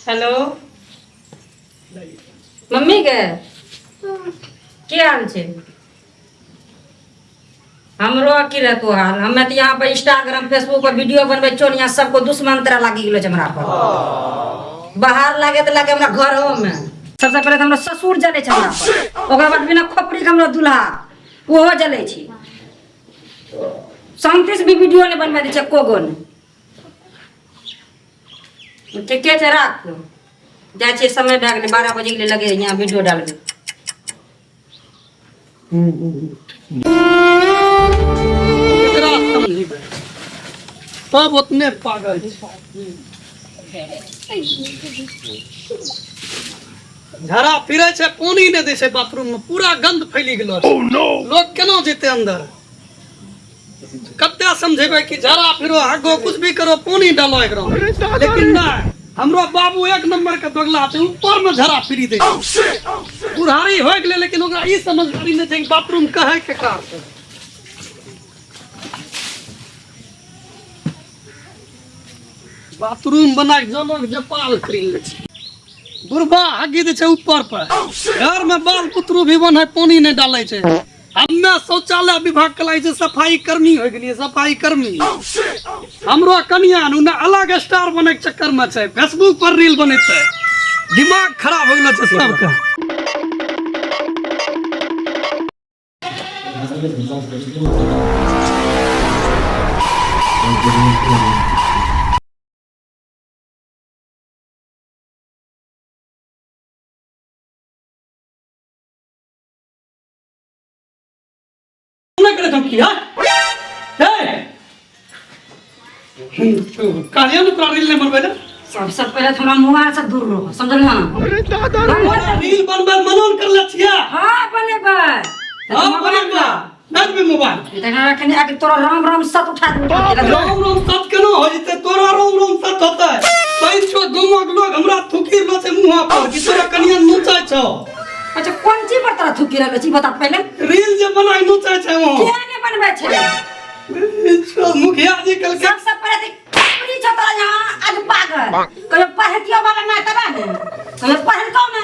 Hello mummy के की हाल छै हमरो की रहतो हाल हमे तऽ यहाँ पर इंस्टाग्राम फेसबुक पर वीडियो बनबै छियो ने यहाँ सबको दुश्मन तरह लागि गेलो छै हमरा पर बाहर लागे तऽ लागे हमरा घरो में सबसे पहिले तऽ हमरा ससुर जलै छै हमरा पर ओकर बाद बिना खोपड़ी के हमरा दूल्हा ओहो जलै छै शांति से भी वीडियो नहि बनबै दै छै एको गो नहि ठीके छै राख जाइ छियै समय भए गेलै 12 बजे गेलै लगे यहाँ वीडियो डालबै एकरा समझेबै सब ओतने पागल छै झड़ा फिरै छै पानी नहि दै छै बाथरूम में पूरा गंद फैली गेलो छै। लोग केना जेतै अंदर कते समझेबै कि झड़ा फिरो हगो कुछ भी करो पानी डालो एकरा लेकिन नहि हमरो बाबू एक नंबर के दोगला छै ऊपर में झड़ा फिरी दै छै बुढ़ारी हो गेलै लेकिन ओकरा ई समझदारी नहि छै कि बाथरूम कहै के कार छै बाथरूम बना के जनक जपाल करी लै छै बुढ़बा हगी दै छै ऊपर पर घर में बाल बुतरू भी बन है पानी नहि डालै छै हमे शौचालय विभाग के लागै छै सफाई कर्मी हो गेलियै सफाई कर्मी हमरो कनिया नु ने अलग स्टार बने के चक्कर में छै फेसबुक पर रील बनै छै दिमाग खराब हो गेलो छै सबके ना करे धमकी हां ए कहलियै ने तोरा रील नहि बनबै लए सबसे पहिले तऽ हमरा मोबाइल से दूर रहो समझल ना रील बनबै मना करले छियै हाँ बनेबै हां बनेबै नहि देबै मोबाइल तखन कनि आके तोरा राम राम सत उठा देबो राम राम सत केना हो जेतै तोरा राम राम सत होतै पैंचो गामक लोग हमरा थुकी रहलो छै मुँह पर कि तोरा कनिया नोचै छौ अच्छा कोन चीज पर तोरा थुकी रहलो छी बता पहिले रील जे बनाई नोचै छै वहाँ किया नहि बनबै छै मुखिया जी कहलकै सबसे पहिले तऽ खोपड़ी छौ तोरा यहाँ आज पागल कहियो पढ़तियो वाला नहि तबे ने कहियो पढ़लकौ ने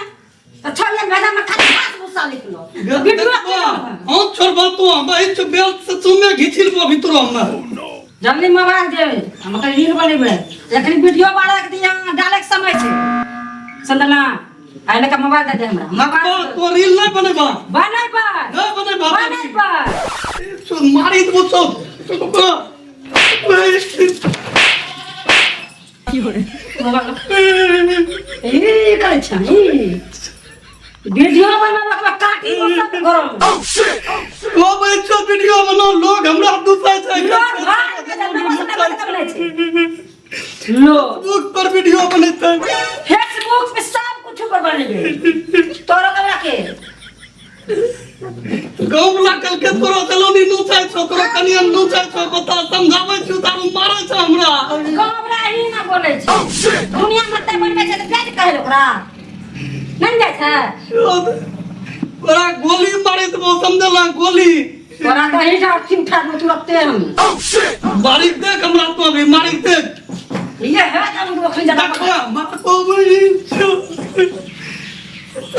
तऽ छोड़िए भेजा में खाली घास भूसा लिखलो वीडियो हाथ छोड़बा तू हम एहि चो बेल्ट से चुमे घिचिलबो भीतरो हम जल्दी मोबाइल दे हम कहीं रील बनेबै जखन वीडियो बारे के दिया डाले के समय छै समझला आइ लके मोबाइल दे दे हमरा मोबाइल तो रील नहीं बनेबा बनेबै नहीं बनेबा बनेबै मारी देबो सब ई करै छै ई वीडियो बनबै के काटी सब घरमे ओ बच्चो वीडियो बनाओ लोग हमरा दूसरा छै लोग भाग के जब छै लोग फेसबुक पर वीडियो बनेतै फेसबुक पे सब कुछ पर बनेबे तोरो कमरा के गाँव वाला कहलकै तोरा जलौनी नोचै छौ तोरा कनिया नोचै छौ बता समझाबै छियौ तऽ आरो मारै छौ हमरा गाँव वाला ही ना बोलै छै दुनिया में ते बनबै छै तऽ जाय कहै ओकरा नहीं जाइ छै तोरा गोली मारै देबौ समझला गोली तोरा तऽ ही जा उठा दू तुरते हम मारी देख हमरा तो अभी मारी देख ये है हम अखन ज्यादा देखा मारबो बहिन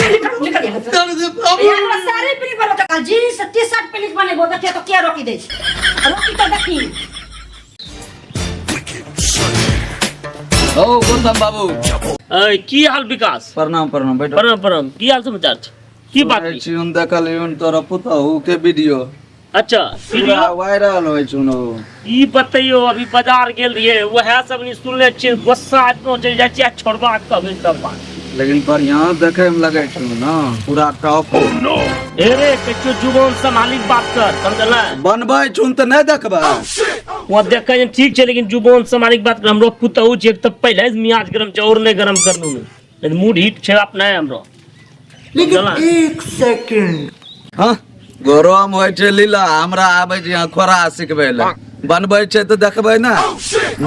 निकल निकल यहाँ से। कर दे बाबू ये हमरा साड़ी पहिन के बनेबो जींस टी शर्ट पहिन के बनेबो देखिए तो के रोकी दै छै रोकी तो देखी ओ गौतम बाबू अय, की हाल विकास प्रणाम प्रणाम बैठो प्रणाम प्रणाम की हाल समाचार छै की बात सुनै छै? छी हम देखलियन तोरा पुतहु के वीडियो अच्छा पूरा वीडियो वायरल होइ छौ ओ ई बतैयो अभी बाजार गेल रहियै वएह सब नि सुनले छियै गुस्सा इतना चलि जाइ छियै छोड़बा कभी तब बात लेकिन बढ़िया देखे में लगे छौ ना पूरा टॉप ए रे कछो जुबान संभाली के बात कर समझल बनबै छौ तऽ नहि देखबै वहाँ देखै जे ठीक छै लेकिन जुबान संभाली के बात कर हमरो पुतहु छै एक तऽ पहिले से मियाज गरम छै और नहि गरम करलू लेकिन मूड हीट छै अपने हमरो लेकिन एक हाँ गरम होइ छै लीला हमरा आबै छै यहाँ खोरा सिखबै लए बनबै छै तऽ देखबै ने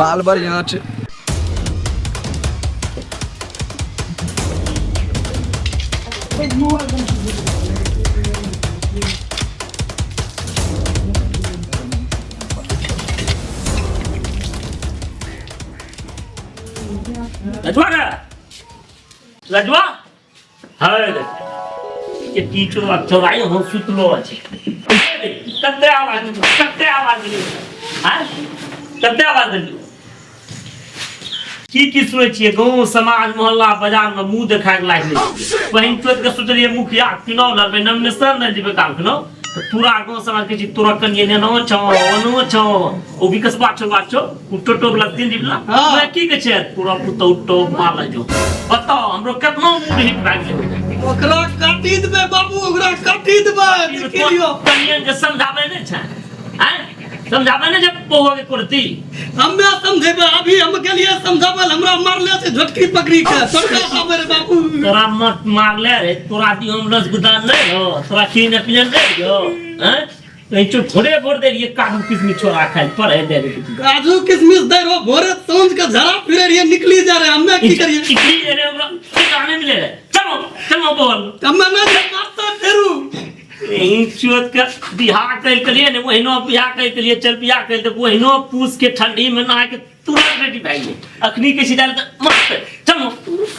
माल बढ़िआँ छै नचवा रे लजवा है देख के टीचर आ चौराई हम सुतलो अछि। कते आवाज, कते आवाज देलियौ? आँय, कते आवाज देलियौ? की की सुनै छियै गाँव समाज मोहल्ला बाजारमे मुँह देखाके लायक नहि छियै। पहिन तोड़ि कऽ सोचलियै मुखिया चुनाव लड़बै, नॉमिनेशन नहि जेबै काम खनो तऽ पूरा गाँव समाज कहै छै तोरा कनिए नेनो छौ ओनो छौ, ओ विकसबा छौ बात छौ, ओ टोटो वाला तीन वाला। मैं की कहै छै तोरा पुतहु टोप माल जो बताओ हमरो केतना मूड हिट भए गेलै। ओकरा काटी देबै बाबू, ओकरा काटी देबै, देखि लियौ। कनियन के समझाबै नहि छै? आँय, समझाबै नहि छै बौआ के कुर्ती? हमे समझेबै, अभी हम गेलियै समझाबै लए, हमरा मारले छै झटकी पकड़ी के तोरा आबै रे बाबू। तोरा मत मारले रे, तोरा दी हम रसगुल्ला नहीं हो, तोरा खीर पिने नहीं हो। हैं, नहीं भोरे भोर दे रहिए काजू किशमिश छोड़ा खाए पर है दे रही। काजू किशमिश दे रहो, भोरे सांझ के झरा फिरे रहिए, निकली जा रहे, हमे की करिए? निकली जा रहे, हमरा ठिकाने मिले रहे। चलो चलो बोल। हमे नहीं मारता फेरू। यही चोत के बियाह कर के लिए ने ओहिनो बियाह कर के लिए चल बियाह कर के ओहिनो पूस के ठंडी में नहा के तुरंत रेडी भए गेलै। अखनी के सीधा तऽ मस्त। चलो।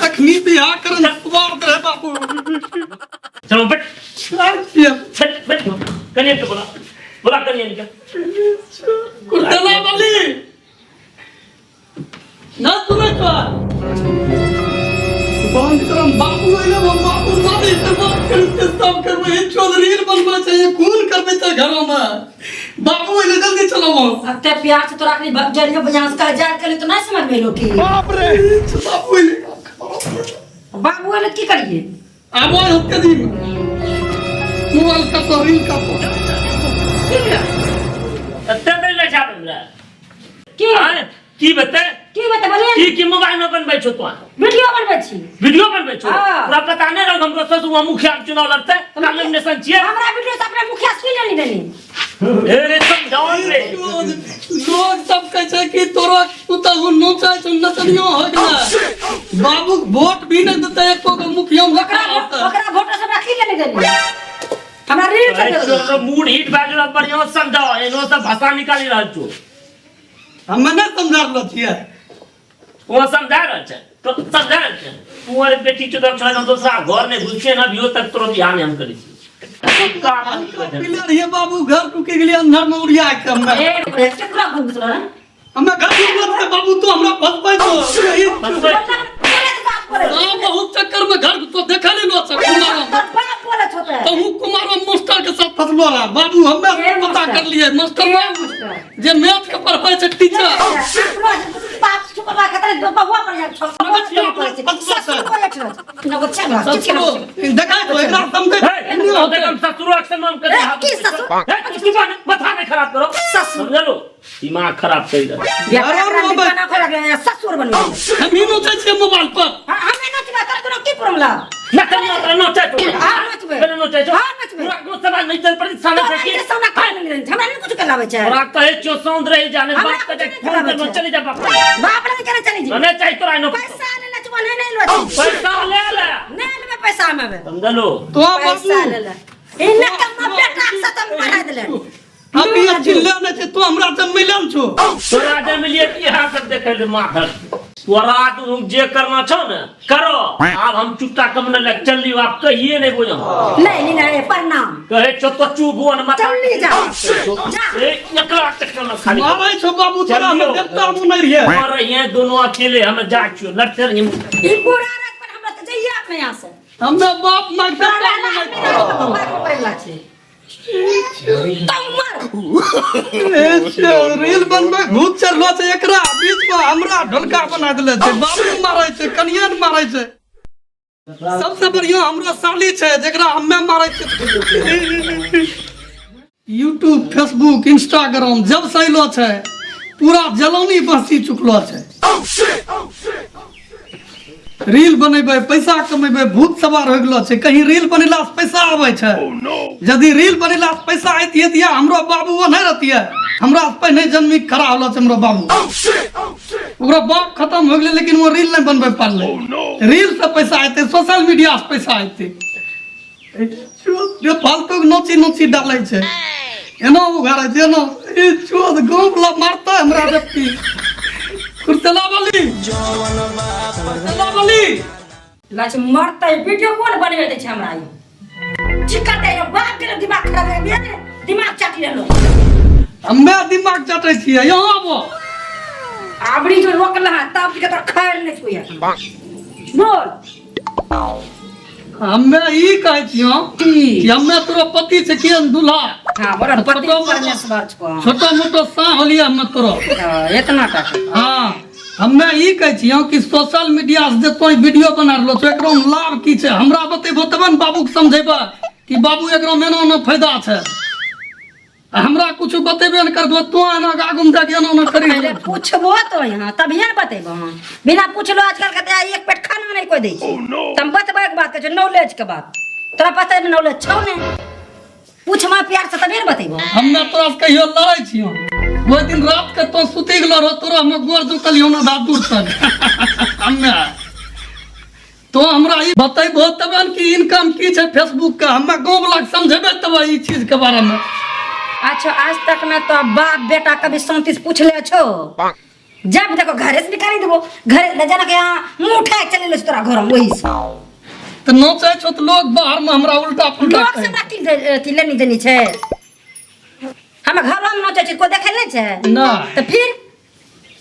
अखनी बियाह करन सुवार रहे बाबू। चलो बैठ। बैठ बैठ, कनिया के बोला, बोला कनिया के। कुर्तला वाली ना सुनै छौ बंद करम बाबू अइले, बाबू मारे से बात करते सब करबै, ई चोद रील बनबै छै, ई खून करबै छै घरो में। बाबू अइले, जल्दी चलो। अते प्यार से तोरा अखनी जरियो यहाँ से कह जाय करी तो नहीं समझ में लोकी। बाप रे बाबू अइले। बाबू अइले की करिए? आबो होते दिन मोबाइल कटो, रील कटो। अते नहीं ले जाबे हमरा। की? आँय, की बते? की बते बोलिए? की की मोबाइल में बनबै छौ तों? वीडियो बनबै छी। वीडियो बनबै छौ? हाँ। तोरा पता नहीं रहो हमरो ससुर वहाँ मुखिया के चुनाव लड़ते, नॉमिनेशन छियै। हमरा वीडियो से अपने मुखिया से की लेनी देनी? ए रे समझाओ रे। लोग सब कहै छै कि तोरा पुतहु नोचै छौ, नचनियो हो गेलै, बाबू वोट भी नहि देतै एको गो मुखिया में। ओकरा ओकरा वोट से हमरा की लेनी देनी? हमरा रील अरे चल तोरो मूड हिट भए गेल, बढ़ियां से समझाओ, एनो सब भाषा निकालि रहल छौ। हमे नहि समझा रहलो छियै। वो समझा रहल छै तो समझा रहल छै। तू अरे बेटी चोदर छोड़ा हम दोसरा घर नहि घुसिए ने अभियो तक तोरो बियाह नहि हम करै छी। पीले रहिए बाबू, घर टूके गेलिए अंदर में उड़िया के हमे। ए रे, केकरा घुस रहल? हमे घर डूबल छै बाबू, तू हमरा फसबै छौ। फसबै। हाँ, बहुत चक्कर में घर तो देखा नहीं लो कुमार। बाप बोले छोटे तहु कुमार मास्टर के साथ फसलो रहा बाबू, हमे के पता मास्टर? कर लिए मास्टर के मास्टर? जे मैथ के पढ़बै छै टीचर। बाप छुपा के तरे बहुआ पर जा ससुर बोले छो ससुरो देखा तो एकरा समझे। हे, देख हम ससुरो के सम्मान करे। ए, की ससुर? हे, चुप ना, माथा नहीं खराब करो। ससुर। समझलो, दिमाग खराब कर रहल। ससुर बनबे। हम ही नोचै छियै मोबाइल पर। हमे नचबे तर तोरा की प्रॉब्लम? ना कनिया ओकरा नोचै छौ। हाँ, नचबै। कने नोचै छौ? हाँ, नचबै। पूरा गाँव समाज नहीं चल पड़ी साले तोरा से ई सोना खा लेने हमरा नहीं कुछ करावे छै। तोरा कहै छियौ सौंद रही जाने हमरा बाप के कुछ नहीं फोन कराबै करबो छै। चली जा बाप। बाप लगे केना चली जी? नहीं चाहिए तोरा एनो। पैसा ले नचबो नहीं नहीं लो। पैसा ले ले। नहीं लेबै पैसा हमे। समझलो? तो पैसा बाबू ले ले। ई नकम्मा बेटा के साथ हम पढ़ा देले। हम ये चिल्ला नहीं छै, तू हमरा से मिलन छो। तोरा जे मिलिए की यहाँ सब देखे ले माधर। तोरा दुनू जे करना छौ ने करो, आब हम चुपता कम न लग चल लियो, आप कहिए नहीं बोझो। नहीं नहीं प्रणाम। कहे छो तो चुप हो न माथा। चल ली जा जा। ए एकरा चक्कर में खाली मारै छो बाबू तोरा, हम चलियो। देवता मुँह नहीं रहिए। मर रही हैं दोनों अकेले, हम जा छियो लड़ते रहिए। ई पूरा रात पर हमरा तो जइए अपने यहाँ से। हमे बाप माय तोरा देवता रहला मुँह आदमी नहीं। नहीं तो बाप के पड़ला छै। रील बनबै भूत चढ़लो छै, एकरा बीच में हमरा ढोलका बना देले छै। बाबू मारै छै, कनिया ने मारै छै। सबसे बढ़िया हमरो साली छै जेकरा हमे मारै छै। यूट्यूब फेसबुक इंस्टाग्राम जब से अइलो छै पूरा जलौनी बसी चुकलो छै। रील बनेबै पैसा कमेबै, भूत सवार हो गेलो छै। कहीं रील बनेला से पैसा आबै छै? यदि रील बनेला से पैसा अयतियै तऽ हमरो बाबू ओ नहि रहतियै। हमरा से पहिने जन्मी खड़ा होलो छै हमरो बाबू, ओकरा बाप खत्म हो गेलै लेकिन वो रील नहि बनबै पारलै। रील से पैसा अयतै, सोशल मीडिया से पैसा अयतै। जे फालतू के नोची नोची डालै छै, एना उघारै छै एना। ई चोद गाँव वाला मारतै हमरा जबकि कुर्सेला वाली, कुर्सेला वाली। लच मरतै वीडियो कोन बनबे दै छै हमरा ई ठीक करतै रे बाप के दिमाग खराब है बिया दिमाग चाटी रहलो। हमे दिमाग चाटै छियै, यहाँ आबो। आबरी जो रोकला है तब के तोरा खैर नहीं छुए। बोल। हमे ई कहै छियौ की? कि हमे तोरो पति छै कि दूल्हा? हाँ, बड़ा पति छोटो परमेश्वर छो। छोटो मोटो सा होलियै हमे तोरो। हाँ, इतना टा। हाँ, हमे ई कहै छियौ कि सोशल मीडिया से जे तों वीडियो बना रहलो छौ, एकरो में लाभ की छै? हमरा बतेबो तबे ने बाबूके समझेबै कि बाबू एकरो में एना एना फायदा छै। आ हमरा कुछ बतेबे ने करबो, तों एना के आगू में जाके एना एना करी पहिले पूछबो तो यहाँ तभिए ने बतेबो। बिना पूछलो आजकल के तऽ एक पेट खाना नहीं कोई दै छै। त हम बतबै के बात कहै छियौ, नॉलेज के बात। तोरा पता है नॉलेज छौ ने? पूछमा प्यार से तभिए ने बतेबो। हमे तोरा से कहियो लड़ै छियौ? ओहि दिन रात के तो सुति गेलो रहो, तोरा हमे गोर जोतलियौ ना आधा दूर तक। हमे तो हमरा ई बतेबो तबे ने कि इनकम की छै फेसबुक के। हमे गाँव वाला के समझेबै तब ई चीज के बारे में। अच्छा, आज तक में तो बाप बेटा कभी शांति से पूछ ले छो? जब देखो घरे से निकाली देबो, घरे न जाना के यहाँ मुंह उठा के चले ले तोरा घर में वही से। तऽ नोचै छौ तऽ लोग बाहर में हमरा उल्टा पुल्टा लोग से कहै। हमरा की अथी लेनी देनी छै? हम घर में नोचै छी, कोई देखै नहि छै? ना। तऽ फिर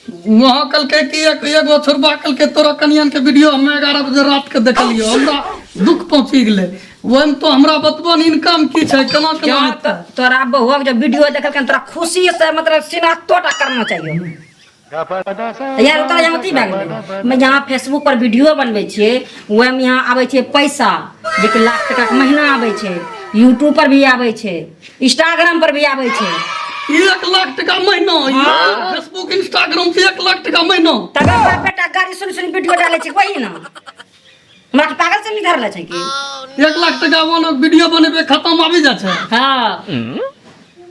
वहाँ कहलकै कि एगो छोड़बा कहलकै तोरा कनियन के वीडियो हम 11 बजे रात के देखलियो, हमरा दुख पहुँची गेलै। ओहिमे तो हमरा बतबो ने इनकम की छै, केना केना जहाँ हेतै? तोरा बहुआ के जब वीडियो देखलकै तोरा खुशी से मतलब सीना तोटा करना चाहिए यार। तोरा यहाँ अथी भए गेलै। मैं यहाँ फेसबुक पर वीडियो बनबै छियै, ओहिमे यहाँ आबै छै पैसा, जेकि लाख टका के महीना आबै छै। यूट्यूब पर भी आबै छै, इंस्टाग्राम पर भी आबै छै। 1 लाख टका महीना फेसबुक इंस्टाग्राम से 1 लाख टका महीना। तबे बाप बेटा गाड़ी सुनि सुनि वीडियो डालै छै, वही ना हमरा के पागल से नहीं धरले छै की? 1 लाख टका वन वीडियो बनेबे खत्म आबि जाइ छै। हाँ।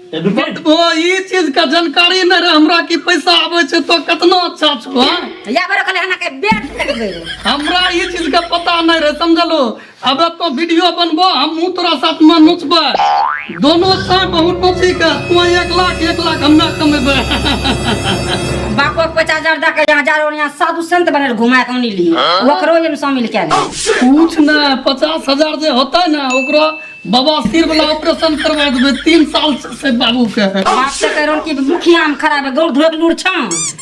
बतबो ई चीज के जानकारी नहीं रहे हमरा कि पैसा आबै छै तो कतना अच्छा छौ। हाँ? या बरो कहले हना के बेट देखबै। हमरा ई चीज के पता नहीं रहे, समझलो? अब तो वीडियो बनबो, हमहूँ तोरा साथ में नोचबै, दोनों से बहुत नोची के तू 1 लाख 1 लाख हमे कमेबै। बापो के 50,000 दऽ के यहाँ जा रहो, यहाँ साधु संत बनल घुमा के ओनी लिए ओकरो एमे शामिल कए ले। कुछ ना, 50,000 जे होतै ना ओकरो बवासीर वाला ऑपरेशन करवा देबै 3 साल से बाबू के। बाप से कह रहो कि मुखिया में खराब है, गौर धोए के लूर छौ।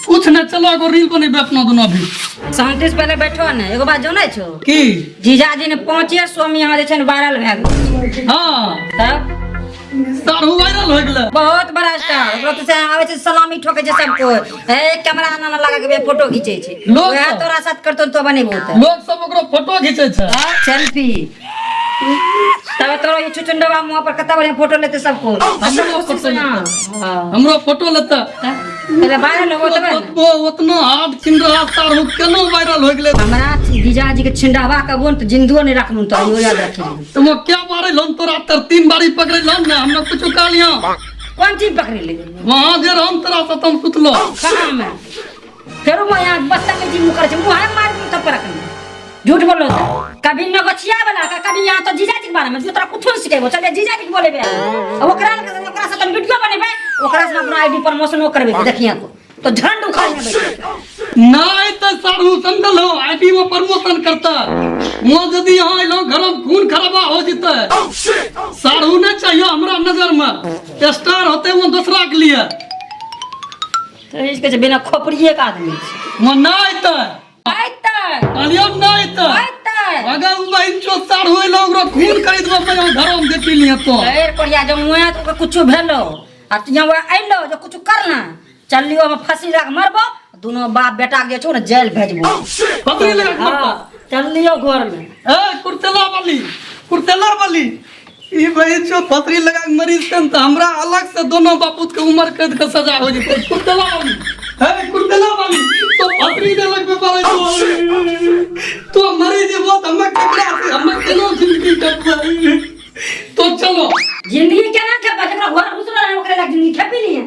कुछ ना, चलो एगो रील बनेबै अपना दोनों भी। शांति से पहले बैठो ने, एगो बात जानै छो? की? जीजाजी ने 500 में यहाँ जे छै ने वायरल भए गेल। हाँ। तब सारू वायरल हो गेलै। बहुत बड़ा स्टार, ओकरा तऽ से आबै छै सलामी ठोकै छै सबको, ए कैमरा आना ना लगा के फोटो घिचै छै। लोग वएह सब। तोरा साथ करतौ तो बनेबो तऽ। लोग सब ओकरो फोटो घिचै छै। सेल्फी। तब तोरा ये चुचुंडवा मुंह पर कतना बढ़िया फोटो लेते सबको। हमरो फोटो लेते। हाँ। हमरो फोटो लेते। पहले वायरल होबो तबे ने। ओतबो ओतना हाथ छिन रहा सारू केना वायरल हो गेलै? हमरा जीजाजी के छिंडावा के बोन तऽ जिंदो नहीं रखलूं तो इहो याद रखी। तो वो क्या मारे लोन तोरा तर 3 बारी पकड़े लोन ने हमरा कुछ कहलियो। कौन चीज पकड़े ले? वहां जे हम तोरा से तुम सुतलो। कहाँ में? फेरो मैं यहाँ बदतमीजी मुँह करे छै, मुँह हम मार दूं थप्पड़ रखने। झूठ बोलो तो कभी नगछिया वाला का कभी यहाँ तो जीजाजी के बारे में जो तोरा कुछो नहीं सिखेबो, चल जीजाजी के बोलेबे। अब ओकरा ओकरा से तुम वीडियो बनेबे, ओकरा से अपना आईडी प्रमोशन वो करबे, देखिए तो तो झंड उखाड़ में बैठे। नहीं तो सारू समझल हो आईडी में प्रमोशन करता वो यदि यहाँ अइलो घर में खून खराबा हो जते। सारू नहीं चाहिए हमरा नजर में, स्टार होते वो दूसरा के लिए। तो इसके जे बिना खोपड़िए का आदमी छै। वो नहीं तो आइतै। कहलियो नहीं तो। आइतै। अगर उ बहिन चो सारू अइलो ओकरो खून खरीद में मैं घरों में देखी लिया तो। अरे कोरिया जब मुआ तो ओकरा कुछो भेलो आ यहाँ वह अइलो जो कुछो करना चलियो हम फंसी लगा के मरबो, दोनों बाप बेटा के जे छौ ने जेल भेजबो। फंसी लगा के मरबो? हाँ, चलियो घर में। ए कुर्तेला वाली, कुर्तेला वाली ई बहिन चो फसरी लगा के मरी जेतै तऽ हमरा अलग से दोनों बापूत के उम्र कैद के सजा हो जेतै। कुर्तेला वाली, हे कुर्तेला वाली, तो फसरी जे लगबे पड़ै छौ, तो मरी जेबो तऽ हमे केकरा से, हमे केना जिंदगी कटबै? तो चलो। जिंदगी केना खेपबै? जकरा घर घुसलो रहै ओकरे लग जिंदगी खेपी लिए।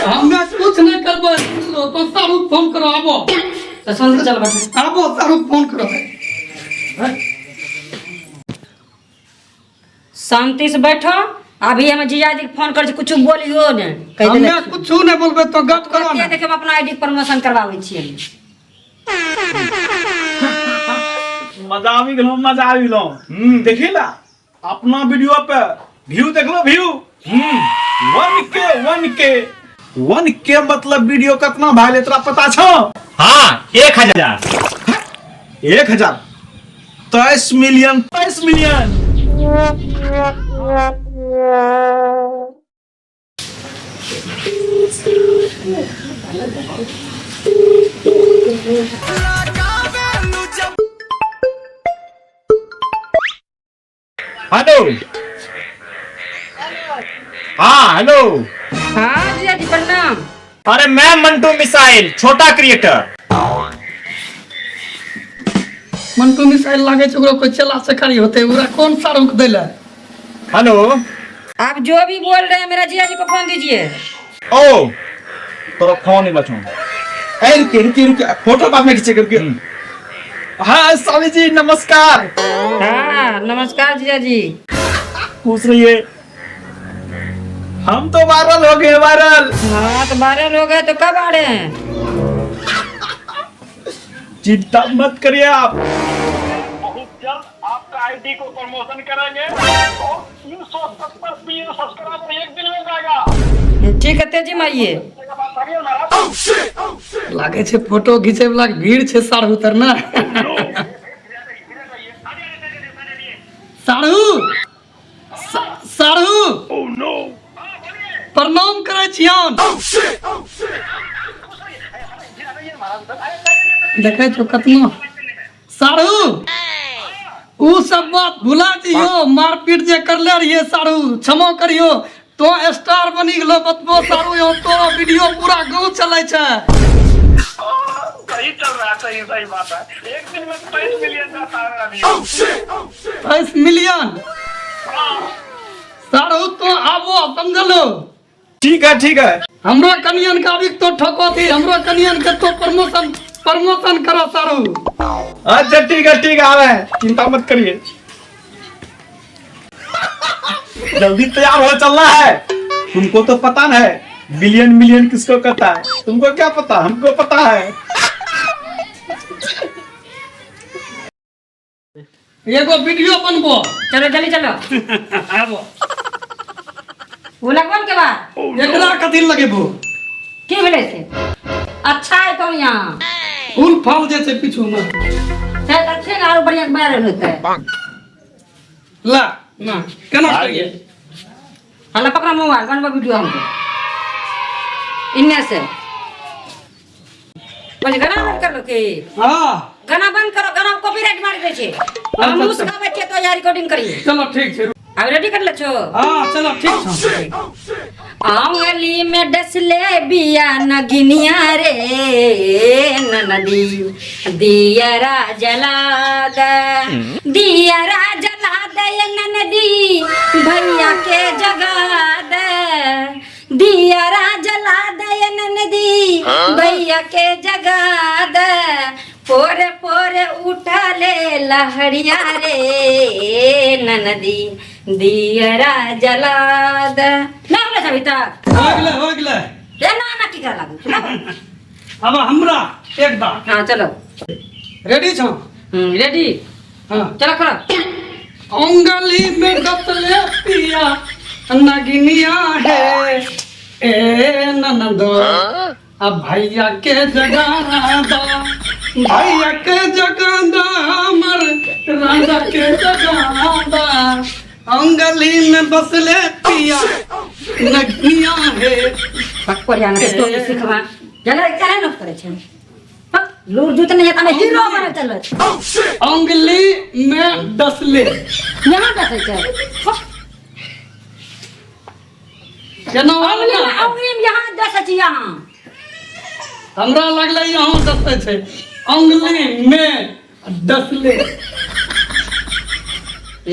हमे कुछ नहीं करबै, सुनलो? तो सारू फोन करो, आबो। तो सुन चल बैठो। आबो सारू फोन करो। शांति से बैठो, अभी हम जीजाजी के फोन कर छी, कुछ बोलियो ने कहि देले। हमे कुछ नहीं बोलबै तो गप करो ने। ने। देख हम अपना आईडी प्रमोशन करवाबै छियै। मजा आबि गेलो, मजा आबि गेलो। देखी ला अपना वीडियो पे व्यू देखलो, व्यू 1K 1K 1K मतलब वीडियो कितना भाई ले तोरा पता छो? हाँ, 1000। 1000 23 मिलियन, 23 मिलियन। हेलो, हाँ हेलो। हाँ जीजा जी प्रणाम। अरे मैं मंटू मिसाइल, छोटा क्रिएटर। मंटू मिसाइल लागे छै ओकरो कोई चला सकारी होते, ओकरा कौन सा रोक देला? हेलो, आप जो भी बोल रहे हैं मेरा जीजा जी को फोन दीजिए। ओ तोरा फोन ही बचो। ए रुके रुके रुके, फोटो बाद में खींचे, रुके। हाँ स्वामी जी नमस्कार। हाँ नमस्कार जीजा जी। पूछ रही है हम तो वायरल हो गए, वायरल। हाँ तो वायरल हो गए तो कब आ रहे हैं? चिंता मत करिए आप, बहुत जल्द आपका आईडी को प्रमोशन करेंगे और 370 मिलियन सब्सक्राइबर एक दिन में जाएगा। ठीक है तेजी में आइए। लागे छै फोटो घिचे वाला के भीड़ छै साढ़ू तर ना। साढ़ू, साढ़ू प्रणाम करै छियन। देखै छौ कतनो साढ़ू, उ सब बात भुला दियो, मारपीट जे करले रहिए साढ़ू क्षमा करियो। तो स्टार बनी गेलो बतबो साढ़ू, यो तोरा वीडियो पूरा गांव चलै छै। सही चल रहा है, सही सही बात है। एक दिन में 23 मिलियन जाता है अभी। 23 मिलियन साढ़ू तो आबो समझलो। ठीक है ठीक है। हमरो कनियन का अभी तो ठको थी, हमरो कनियन के तो प्रमोशन प्रमोशन करो सारू। अच्छा ठीक है ठीक है, आ रहे हैं, चिंता मत करिए। जल्दी तैयार हो चलना है। तुमको तो पता न है बिलियन मिलियन किसको कहता है, तुमको क्या पता, हमको पता है। एगो वीडियो बनबो। चलो जल्दी चलो। आबो। वो लगबन के बाद एकरा कथी लगेबो? की भेलै से? अच्छा है तो यहाँ फूल फल जे छै पीछू में शायद अच्छे ने आरो बढ़िया वायरल होतै। ला ना केना करिए? हला पकड़ा मोबाइल बनबो वीडियो हमको इन्ने से। बस गाना बंद कर लो की? हाँ गाना बंद करो, गाना कॉपीराइट मार दै छै। हम मुंह से गाबै छियै तो यहाँ रिकॉर्डिंग करिए। चलो ठीक छै। अब रेडी कर ले छो? हाँ चलो ठीक छै। आंगली में डसले बिया नगिनिया रे ननदी, दियरा जला दे, दियरा जला दे ननदी, भैया के जगा दे, दियरा जला दे ननदी, भैया के जगा दे, पोरे पोरे उठा ले लहरिया रे ननदी, दियरा जला दे। ना बोले अभी तक हो गेलै, हो गेलै। ए ना ना की कर लागू। अब हमरा एक बार। हाँ चलो। रेडी छौ? रेडी। हाँ चलो करो। अंगली में डसले पिया नगिनिया है ए ननदो, अब भैया के जगा दा, भैया के जगा दा, हमर राजा के जगा दा, अंगली में बसले पिया नगिनिया है। पकड़िया ना तो सिखवा चले चले न करे छै लूर जूत नहीं आता, हीरो बने चलो। अंगली में डसले यहाँ डसै छै। केना होल ना? अंगुली में यहाँ डसै छै, यहाँ। हमरा लगलै यहाँ डसै छै। अंगुली में डसले।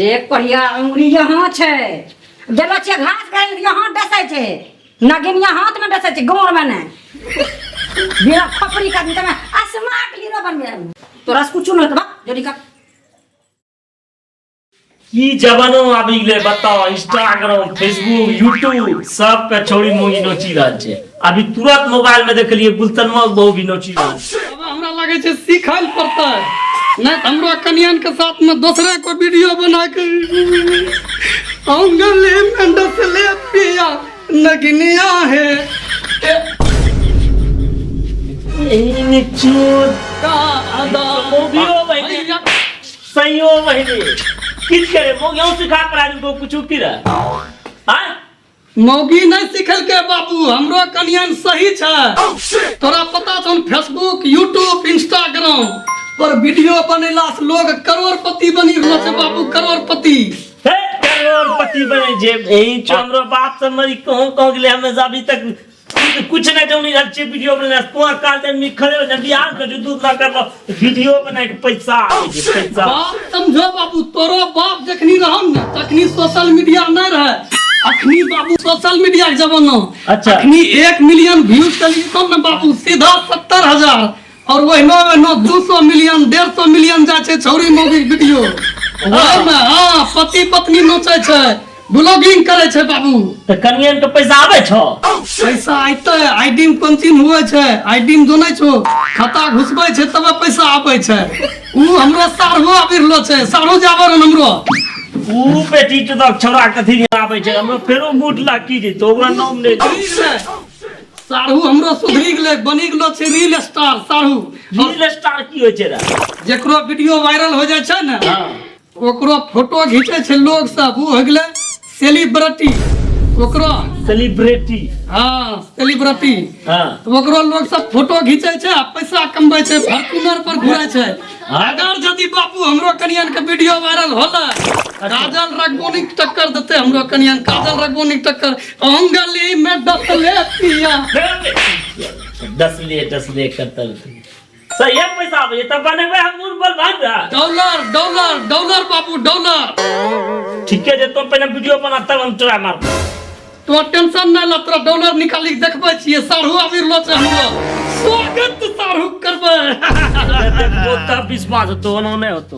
एक पढ़िया अंगुली यहाँ छै, जब छै घास खाइ यहाँ डसै छै, नगिनिया हाथ में डसै छै, गोर में नहि। बिना खपरी का आदमी स्मार्ट हीरो बनबे तोरा से कुछ नहीं होतबा जल्दी कर। की जमानो आबि गेलै बताओ, इंस्टाग्राम फेसबुक यूट्यूब सब पे छौड़ी मोगी नोची रहल छै। अभी तुरंत मोबाइल में देखलिए गुलतनमा बहु भी नोची रहल छै। अब हमरा लागै छै सीखै लए पड़तै। नहीं तो हमरो कनियन के साथ में दूसरे को वीडियो बना के अंगले में डसले पिया नगनिया है। एहन चोट का अदा मौगियो बहिनी सैयो बहिनी किछ करे मौगियो सिखा कर आदमी को कुछ की रहा हाँ। मौगी नहीं सिखल के बाबू, हमरो कनियन सही छै। तोरा पता छौ फेसबुक यूट्यूब इंस्टाग्राम पर वीडियो बनेला से लोग करोड़पति बनी रहलो छै बाबू, करोड़पति। हे करोड़पति बने जे यही छौ हमरो बाप से मरी कहूं कहूं गेले हमें अभी तक कुछ नहीं जौनी अच्छे वीडियो बने तो काल दिन में खड़े हो जा बिहार के जो दूध ला कर वीडियो बनाए के पैसा आवे छै, पैसा। बाप समझो बाबू, तोरो बाप जखनी रहन ने तखनी सोशल मीडिया नहीं रहे, अखनी बाबू सोशल मीडिया के जमाना। अच्छा। अखनी 1 मिलियन व्यूज चली जेतौ ने बाबू सीधा 70,000 और ओहिनो ओहिनो 200 मिलियन 150 मिलियन जाइ छै छौरी मौगी के वीडियो। ओहिमे हाँ पति पत्नी नोचै छै, ब्लॉगिंग करै छै बाबू। तऽ कनियन के पैसा आबै छौ? पैसा अयतै, आईडी में कोन चीज हुए छै, आईडी में जोनै छौ, खाता घुसबै छै तबे पैसा आबै छै। उ हमरो साढ़ो आबि रहलो छै, साढ़ो जाबर हन हमरो। उ बेटी के तऽ छौड़ा कथी नहि आबै छै, हमरो फेरो मुठ लागी जेतौ, ओकरा नाम नहि सुधरि गेलै। साढ़ू हमरो सुधरि गेलै, बनि गेलो छै रील स्टार साढ़ू। रील स्टार की होइ छै रे? जेकरो वीडियो वायरल हो जाइ छै ने ओकरो फोटो घिचै छै लोग सब, उ हो गेलै सेलिब्रिटी। ओकरो सेलिब्रिटी हाँ सेलिब्रिटी। हाँ तऽ ओकरो लोग सब फोटो घिचै छै आ पैसा कमबै छै, फॉर्च्यूनर पर घुरै छै। अगर यदि बाबू हमरो कनियन के वीडियो वायरल होलै, काजल रगबोनी के टक्कर देतै हमरो कनियन, काजल रगबोनी के टक्कर। अंगली में डसले पिया डसले डसले करतल सही है पैसा आबै छै तब बनेबै हम मुर बल भाग रहा। डॉलर डॉलर डॉलर बाबू डॉलर। ठीक है जे तो पहले वीडियो बना तब हम तोरा मारबो। तो टेंशन नहीं ला, तोरा डॉलर निकाली के देखबै छियै। साढ़ू आबि रहलो छै हमरो, स्वागत साढ़ू करबै। देखबो तब विश्वास होतो, ओना नहि होतो।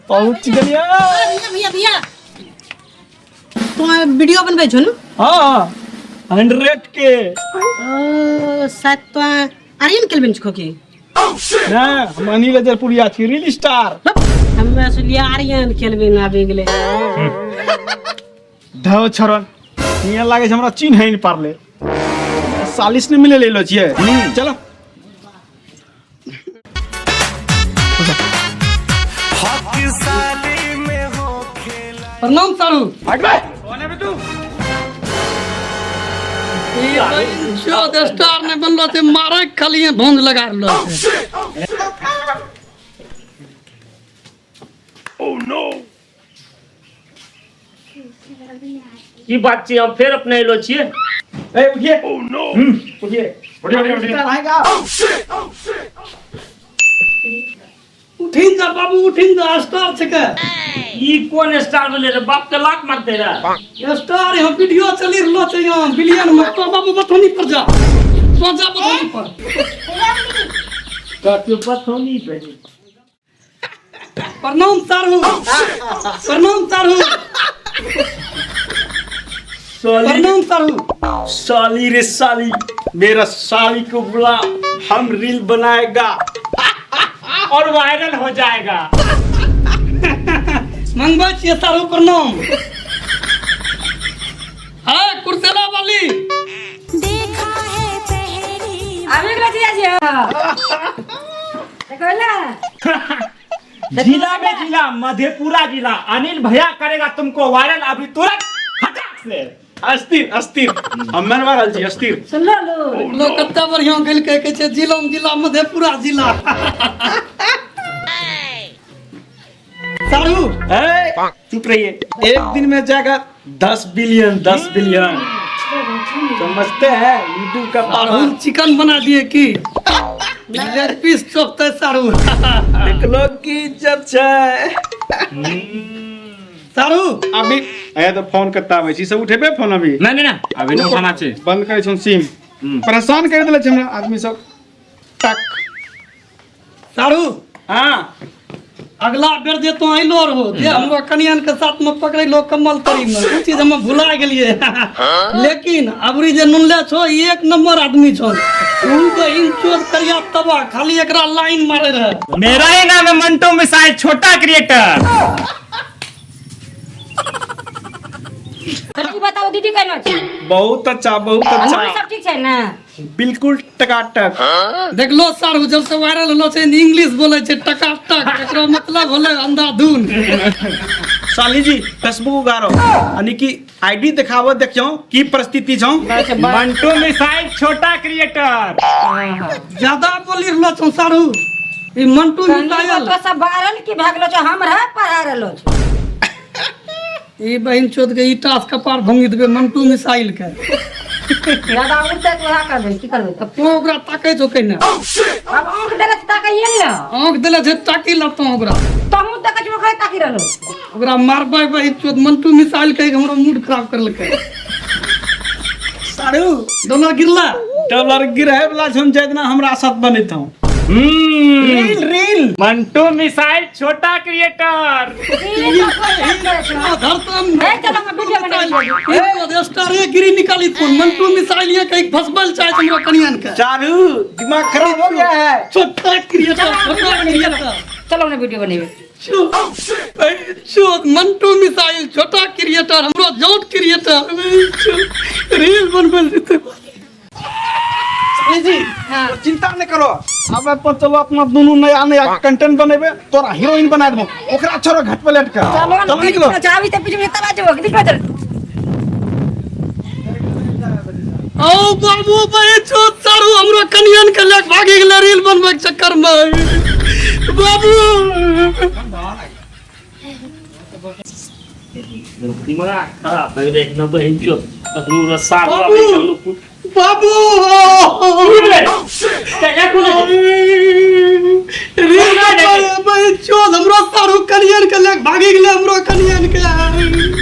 पहुंच गेलियै। भैया भैया भैया तू वीडियो बनबै छौ ने? हाँ 100 के। ओ शायद तो आर्यन केलबिन छो की? ना हम अनिल अजरपुरिया छी, रील स्टार। हमे सुनलियै आर्यन केलबिन आबि गेलै। धो छरन हियां लागै छै हमरा चिन्ह नहि पारले, सालिस ने मिले लेलो छियै। चलो प्रणाम सारू। स्टार नहीं बनलो छै, मारे खाली भोंज लगा रहलो छै। की बात छियै, हम फेर अपने एलो छियै। ए उठिए। ओह नो उठिए उठिए उठिए आएगा। उठिन जा बाबू उठिन जा, स्टार छिकै। ई कोन स्टार भेलै रे, बाप के लात मारतै रे। स्टार यहाँ वीडियो चली रहलो छै यहाँ बिलियन में। तो बाबू बथौनी पर जा, तो जा बथौनी पर। कतौ बथौनी पे। प्रणाम सारू, प्रणाम सारू, प्रणाम सारू। साली रे साली, मेरा साली को बुला, हम रील बनाएगा और वायरल हो जाएगा। मंगबै छियै सारू प्रणाम। हाँ कुर्सेला वाली देखा है पहली आबि गेलो जीजा जी। देखो ला जिला में जिला मधेपुरा जिला, अनिल भैया करेगा तुमको वायरल अभी तुरंत फटाक से। अस्थिर अस्थिर हम मनवा रहल छी अस्थिर। सुनलो लो लोग कत्ता बढ़िया गेल कहै छै जिला में जिला मधेपुरा जिला। सारू ए चुप रहिए, एक दिन में जाएगा 10 बिलियन 10 बिलियन समझते हैं यूट्यूब का पावर। सारू चिकन बना दिए की लेग पीस चोपते सारू। देखलो की इज्जत छै सारू। अभी ए तो फोन करता आबै छी, सब उठेबे फोन अभी? नहीं नहीं नहीं अभी नहीं उठाना चाहिए, बंद करै छौ सिम, परेशान कर देले छै हमरा आदमी सब। टक सारू हां अगला बेर जे तू अइलो रहो जे हमरो कनियन के साथ में पकड़ैलो कम्बल तरी में, उ चीज हम भुला गेलिए। लेकिन अबरी जे नुनले छो ई एक नंबर आदमी छो। उ बहिन चोद करिया तबा खाली एकरा लाइन मारे रहे। मेरा ही नाम है मंटू मिसाइल छोटा क्रिएटर। ई बताओ दीदी केना छै? बहुत अच्छा, बहुत अच्छा। सब ठीक छै ने? बिल्कुल टकाटक। देखलो सर, जब से वायरल होलो छै इंग्लिश बोले छै टकाटक, एकरो मतलब होले अंधाधुन। साली जी फेसबुक उगारो यानी कि आईडी दिखावो, देखियो की परिस्थिति छौ। मंटू मिसाइल छोटा क्रिएटर। ज्यादा बोली रहलो छौ सारू, ई मंटू मिसाइल। तो सब वायरल की भागलो छौ, हम रह पढ़ा रहलो छौ। ई बहिन चोद के ईटा से कपार भंगी देबे मंटू मिसाइल के। ज्यादा उड़ते तो वहाँ करबे, की करबे? तब तू ओकरा ताकै छौ कहिना? अब आँख देले तऽ ताकैये ने। आँख देले छै ताकी लतो ओकरा। तहूँ देखै छौ ओकरे ताकी रहलो। ओकरा मारबै बहिन चोद मंटू मिसाइल कहि के हमरो मूड खराब करलकै। सारू डॉलर गिरला? डॉलर गिरहे वाला छौ जाय दिना हमरा साथ बनैत हूँ। रील रील मंटू मिसाइल छोटा क्रिएटर। गिरी निकाली फोन मंटू मिसाइल ये कहीं फसबल चाहे हमरा कनियन के। चारू दिमाग खराब हो गया है। छोटा क्रिएटर, छोटा क्रिएटर। चलो ना वीडियो बनेबे। मंटू मिसाइल छोटा क्रिएटर, हमरो जोट क्रिएटर रील बनबल जेते। जी हाँ। चिंता नहीं करो, अब अपन चलो अपना दोनों नया नया कंटेंट बनेबे, तोरा हीरोइन बना देबो, ओकरा छोड़ो घट पे लटका। चलो चलो निकलो। चाबी ते पीछे में तबा जो निकलो चल। ओ बाबू भाई छोट सारू हमरो कनियन के लेक भागी गेलै रील बनबै के चक्कर में। बाबू दिमाग खराब भए गेलै न बहिन चो कखनो रस्सा बाबू बाबू रील चोद हमरो सारू कनियन के लेक भागी गेलै हमरो कनियन के।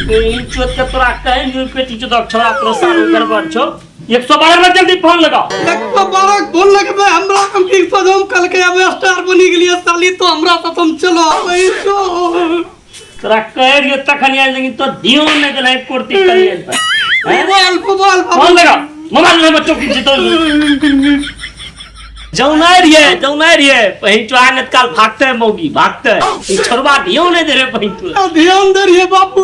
बहिन चोद के तोरा कहीं नहीं पेटी चोद छोड़ा तोरा सारू गड़बड़ छौ। 112 में जल्दी फोन लगाओ। 112 फोन लगबे हमरा हम की सजम कल के अब स्टार बनी गेलिए साली, तो हमरा साथ हम चलो बहिन चोद। तोरा कह रहियो तखन आयल, लेकिन तो ध्यान नहीं देलही कुर्ती कनियन पर। मोबाइल मोबाइल फोन लगाओ मोबाइल में चौकी छै तो जौना रहिए जौना रहिए पहिन चो आने काल भागते है मौगी भागते है, ई छोड़वा ध्यान नहीं दे रहे पहिन चो। ध्यान दे रहिए बापू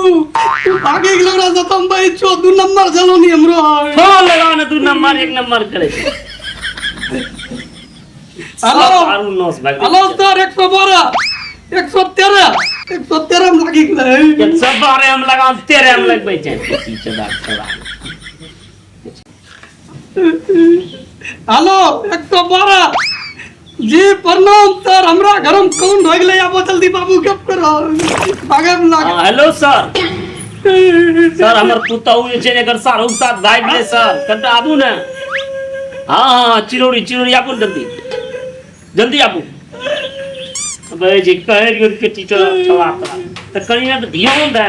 भागे गेल ओकरा से तुम बहिन चो 2 नंबर जलोनी हमरो। फोन लगाओ ना 2 नंबर 1 नंबर करे। हेलो आरू नस भाग। हेलो सर 112 113 113 में लागी गेलै। 112 हम लगाओ 13 हम लगबै छै। हेलो 112 जी प्रणाम सर, हमरा घर में कौन हो गेलै आबो जल्दी बाबू गप करो भागे में लागे। हेलो सर, सर हमर पुतहु जे छै एकर सारू साथ भागि गेलै सर, कनिटा आबू ने। हाँ हाँ चिरौरी चिरौरी आबू ने जल्दी जल्दी आबू। भाई जी कहे रहियो के टीचर छवा त कनिया पे ध्यान दे,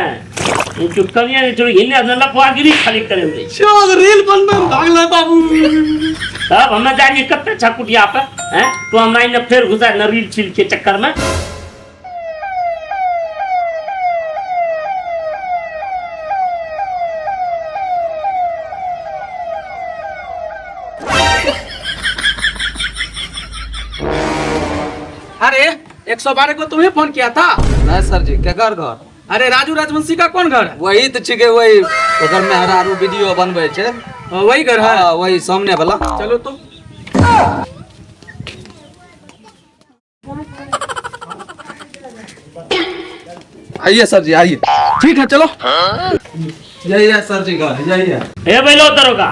जो कनिया ने थोड़ी हिने न लफवागिरी खाली करे दे। चल रील बनबे में भागले बाबू। तब हमें जानिए कते छा कुटिया पे हैं तो हमरा इने फेर घुसा न रील छील के चक्कर में। अरे 112 को तुम्हें फोन किया था? नहीं सर जी, केकर घर? अरे राजू राजवंशी का कौन घर है? वही तो छिके, वही ओकर मेहरारू वीडियो बनबै छै। वही घर है? हाँ, वही सामने वाला। चलो तो। आइए सर जी आइए। ठीक है चलो। यही है सर जी घर, यही है। ए बैलो दरोगा।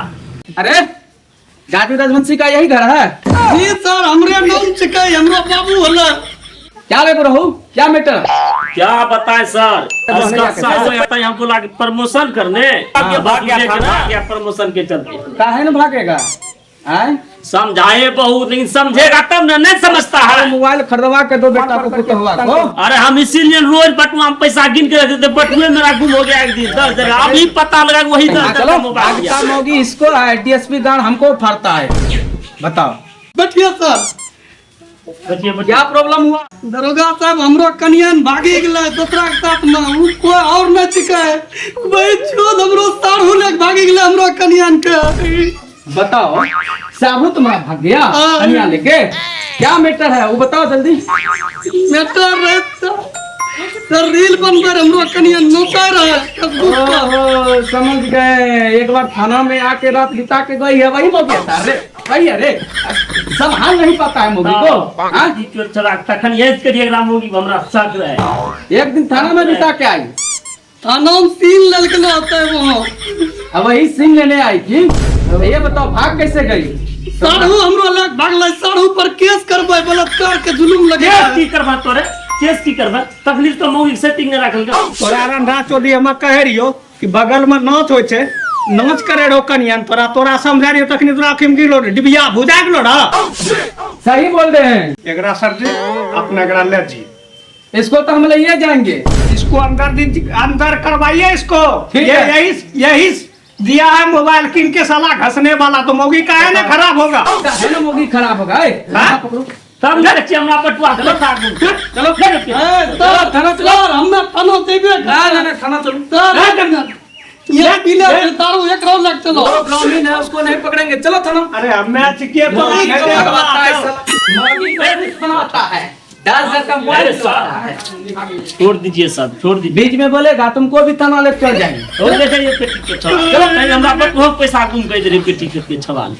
अरे राजू राजवंशी का यही घर है? जी सर हमरे नाम छिकै, हमरो बाबू होला। क्या रे बरहु, क्या मैटर? क्या बताएं सर, इसका साहब आता है हमको लागे प्रमोशन करने। भाग गया था ना प्रमोशन के चलते। काहे न भागेगा? आए समझाए बहुत, लेकिन समझेगा तब ना, नहीं समझता है। मोबाइल खरीदवा के दो बेटा को, पुतहुआ को। अरे हम इसीलिए रोज बटुआ में पैसा गिन के रखते थे, बटुए मेरा गुम हो गया एक दिन 10,000। अभी पता लगा वही 10,000 मोबाइल। भागता मोगी इसको है, डीएसपी गार्ड हमको फाड़ता है। बताओ बैठिए सर। बचिए बचिए। क्या प्रॉब्लम हुआ? दरोगा साहब, हमरो कनियन भागी गेलै दोसरा के साथ में, उ कोई और नहीं छिकै। वही चोद हमरो साढ़ू लेके भागी गेलै हमरो कनियन के। बताओ, साहू तुम्हारा भाग गया? हाँ। कनिया लेके? क्या मैटर है वो बताओ जल्दी। मैटर रहे सर, रील बनबै रहे हमरो कनियन, नोचै रहे फेसबुक पर। ओहो, समझ गए। एक बार थाना में आके रात बिता के गई है, वही मोगी है रे, वही है रे। संभाल नहीं पाता है मोगी को, हाँ? चोर चला तखन यही करिए, एकरा मोगी पर हमरा शक रहे। एक दिन थाना में बिता के आई। थाना में सीन लेलकै ना होते वहाँ। अब वही सिम लेने आई थी। तो ये बताओ, भाग कैसे गई? साढ़ू हमरो लग भागलै, साढ़ू पर केस करबै, बलात्कार के जुलूम लगे। केस की करबा तोरे? केस की करबा? तकलीफ तो मौगी सेटिंग नहीं राखल के। तोरा रंधा चोदी, हम कहे रहियो कि बगल में नाच होइ छै, नाच करे रहो कनियन तोरा, तोरा समझा रहियो तखनी तोरा आँखि में गिलो डिबिया भुजा गेलो रह। सही बोल रहे हैं। एकरा सर जी, अपना एकरा ले जी। इसको तो हम ले जाएंगे। इसको अंदर दिन अंदर करवाइए इसको। ठीक ये है। यही यही दिया है मोबाइल किन के साला घसने वाला, तो मौगी का है ना खराब होगा। है ना मोगी खराब होगा। ए, हाँ? पकड़ो। तब ले छी हमरा बटुआ के चलो। चलो। ले। ए, चलो थाना चलो। सर, हमे थाना जेबे। ना ना ना, थाना चलो। सर, एक मिनट, ये पीले से दारू एक राउंड लग चलो। वो ब्राह्मण है, उसको नहीं पकड़ेंगे। चलो थाना। अरे हमें चिकिए तो मोगी को भगवाता है साला, मोगी को बनाता है, 10,000 का मोबाइल अरे साहब, छोड़ दीजिए साहब, छोड़ दीजिए। बीच में बोलेगा तुमको भी थाना लेके चल जाएंगे। और देखिए ये पेटी के छवा, चलो नहीं हमरा बटुआ के पैसा गुम कर दे पेटी के छवा।